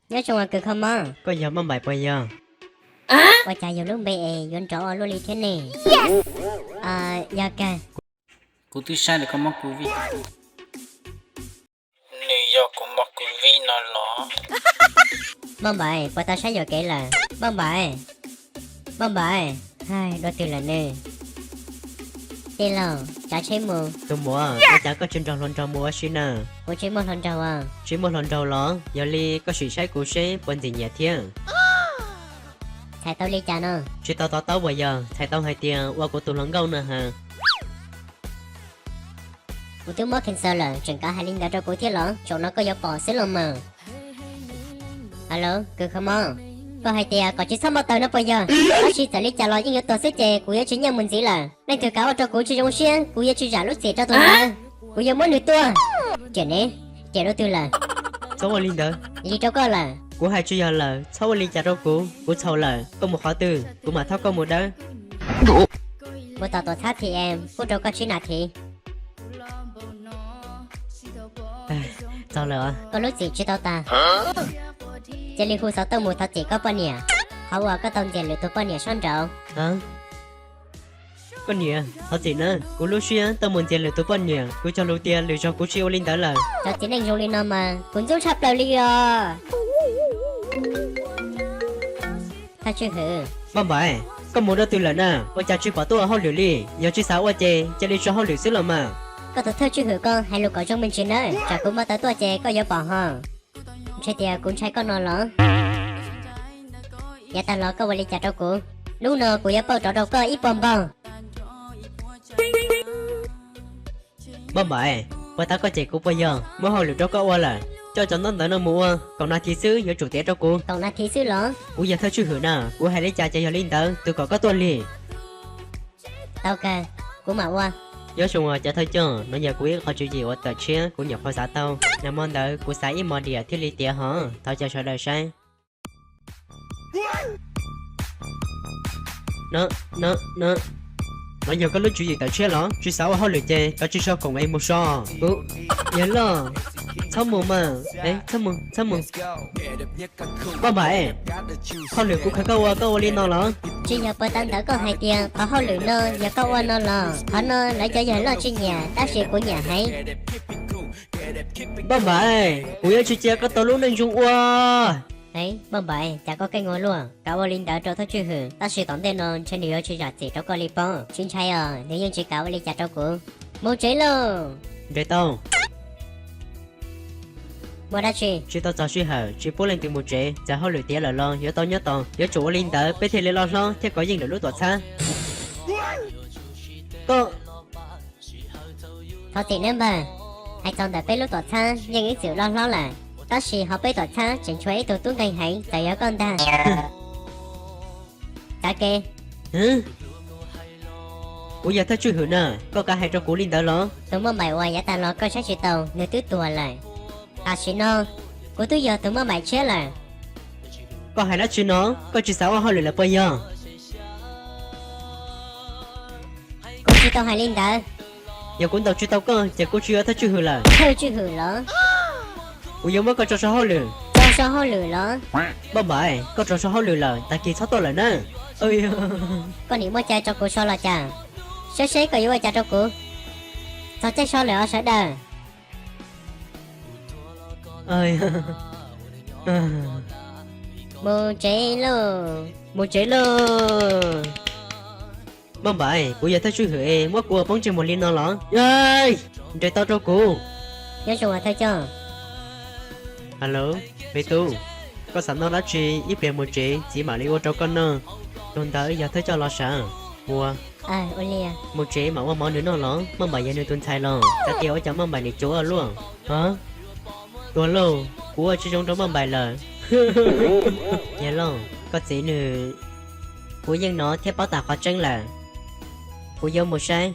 Nyob zoo kws kho mob. Koj yog Maj Npaim puas yog? Ua cas yus lub npe es yuav nrov ua luaj li thiab ne? Yog kag. Kuv twb saib lawm koj mob covid. Nws yog kuv mob covid no los? Maj Npaim, puas tau saib yuam kev lawm? Maj Npaim, Maj Npaim, dua twg lawm ne? Tij laug, tsav tsheb mus. Tus muam, ua cas koj tsis nrog hluas nraug mus ua si na? Kuv tsis muaj hluas nraug os. Tsis muaj hluas nraug los? Yog li koj sim saib kuv seb puas ntxim nyiam thiab. Txhais tau li cas no? Tsis tau to taub uas yog txhais tau hais tias ua kuv tus hluas nkauj na has. Kuv twb mob cancer lawm tseem kav hais li ntawd rau kuv thiab los? Zaum no koj yuav pom xwb los mas. Alo, kws kho mob, koj hais tias kom tsis txhob npau taws no puas yog? Tab sis txawm li cas los yeej yuav tuag xwb ces kuv yuav tsis nyiaj mus ntxiv lawm. Leej twg kav ua rau kuv tsis zoo siab kuv yuav tsis zam lub txim rau tus ntawd. Kuv yuav muab nws tua. Riam ne, riam dua twg lawm? Txhob ua li ntawd. Lig rau koj lawm. Kuv hais tsis yog lawm, txhob ua li cas rau kuv, kuv txhaum lawm, koj mus qhov twg kuv mam thauj koj mus dawb. Mus tom tuam txhab T M pub rau koj tsib nas this. Txog lawm. Koj lub txim tsis tau tag. Cia li hu xov tooj mus thov txim koj poj niam, qhov uas koj tau ntxias lwm tus poj niam sab nraud. Koj niam, thov txim na, kuv lub siab tau mus ntxias lwm tus poj niam, kuv cog lus tias lwm zaug kuv tsis ua li ntawd lawm. Cov txiv neej zoo li no mas kuv ntxub tshaj plaws li os. Thawj tswj hwm. Maj Npaim, koj mus dua twg lawm na? Ua cas tsis pom tuaj ua hauj lwm li? Yog tsis xav ua ces cia li tso hauj lwm xwb los mas. Koj tus thawj tswj hwm ko hais lus kom zoo me ntsis nawb, tsam kuv npau taws tuaj ces koj yuav pom ho. Ntshe tias kuv ntshai koj no los? Yav tag los koj ua li cas rau kuv? Hnub no kuv yuav pauj rov rau koj ib puas npaug. Maj Npaim, puas tau koj cem kuv puas yog? Muab hauj lwm rau koj ua lawm, coj cov ntaub ntawv no mus ua, kaum nas this xwb yuav tsum tiav rau kuv. Kaum nas this xwb los? Kuv yog thawj tswj hwm na, kuv hais li cas ces yog li ntawd, twb kom koj tuaj lig. Tau kawg, kuv mam ua. Nyob zoo os cov thawj coj, no yog kuv ib qho tswv yim uas tawm tshiab kuv nyuam qhuav xav tau, nag hmo ntawd kuv xav ib mos diam thiaj li tiav hov, thov caw sawv daws saib. No, no, no, no yog koj lub tswv yim tawm tshiab los? Tsis xav ua hauj lwm ces kav tsij so koom es mus so. Kuv, yawg loj, txhob mus mas, txhob mus, txhob mus. Maj Npaim, hauj lwm kuv khaws koj ua koj ua li no los? Tsis yog puas tau ntawd koj hais tias qhov hauj lwm no yog koj ua no los? Qhov no lawv cov yawg loj tsis nyiam tab sis kuv nyiam heev. Maj Npaim, kuv yuav tsis cia koj tau lub neej zoo ua. Maj Npaim, cas koj keej ua luaj, kav ua li ntawd rau thawj tswj hwm tab sis tom ntej no ntshe nws yuav tsis zam txim rau koj li pob. Tsis ntshai os, nws yeej tsis kav ua li cas rau kuv. Mus tsev lauj. Nres tau. Muaj dab tsi? Tsis tau txog sij hawm, tsis pub leej twg mus tsev, txawm hauj lwm tiav lawm los yuav tau nyob tos, yuav tsum ua li ntawd peb thiaj li loj hlob thiab kov yeej lawm lub tuam txhab. Koj, thov txim nawb npawg, hais txog ntawm peb lub tuam txhab yeej ib txwm loj hlob lawm, tab sis hauv peb tuam txhab tseem tshuav ib tug tub nqi heev txawm yog koj ntag. Txav kev. Kuv yog thawj tswj hwm na, koj kav hais rau kuv li ntawd los? Tus Maj Npaim uas yav tag los koj saib tsis taus nws twb tuag lawm. Tam sim no kuv twb yog tus Maj Npaim tshiab lawm. Koj hais dab tsi no? Koj tsis xav ua hauj lwm lawm puas yog? Kuv tsis tau hais li ntawd. Yog kuv ntaus tsis tau koj ces kuv tsis yog thawj tswj hwm lawm. Thawj tswj hwm los? Kuv yuav muab koj tso so hauj lwm. Tso so hauj lwm los? Maj Npaim, koj tso so hauj lwm lawm, tag kis txhob tuaj lawm na. Koj nim muaj cai tso kuv so los cas? Saib seb koj yuav ua cas rau kuv. Txog caij so lawm os sawv daws. Mus tsev lauj. Mus tsev lauj. Maj Npaim, kuv yog thawj tswj hwm es muab kuv ua poob ntsej muag li no los? Nres tau rau kuv. Nyob zoo thawj coj. Hello, me tub, koj xav noj dab tsi ib pliag mus tsev txiv mam li ua rau koj noj. Tus ntawd yog thawj coj los sav. Ua, mus tsev mam ua mov nws noj los? Maj Npaim yog nws tus ntxhais los? Xav tias ua cas Maj Npaim nim cuav ua luaj? Tuag lauj, kuv ua tsis zoo rau Maj Npaim lawm. Yawg Lauj, koj txiv nws, kuv yeej hnov thiab paub tag qhov tseeb lawm. Kuv yuav mus saib.